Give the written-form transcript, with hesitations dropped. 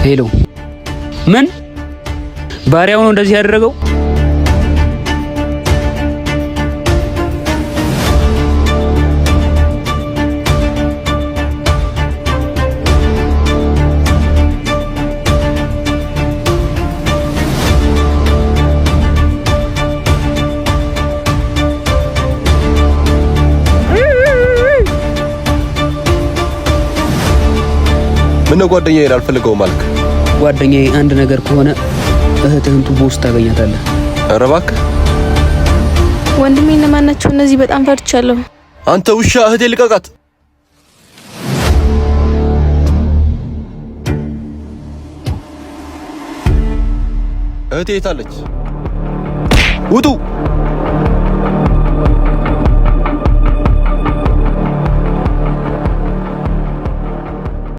Hello፣ ምን ባሪያው ነው እንደዚህ ያደረገው? ምነው ጓደኛዬን አልፈልገውም አልክ? ጓደኛዬ አንድ ነገር ከሆነ እህትህን ቱቦ ውስጥ ታገኛታለህ። ኧረ እባክህ። ወንድሜ እነማን ናቸው እነዚህ? በጣም ፈርቻለሁ። አንተ ውሻ፣ እህቴ ልቀቃት! እህቴ የት አለች? ውጡ!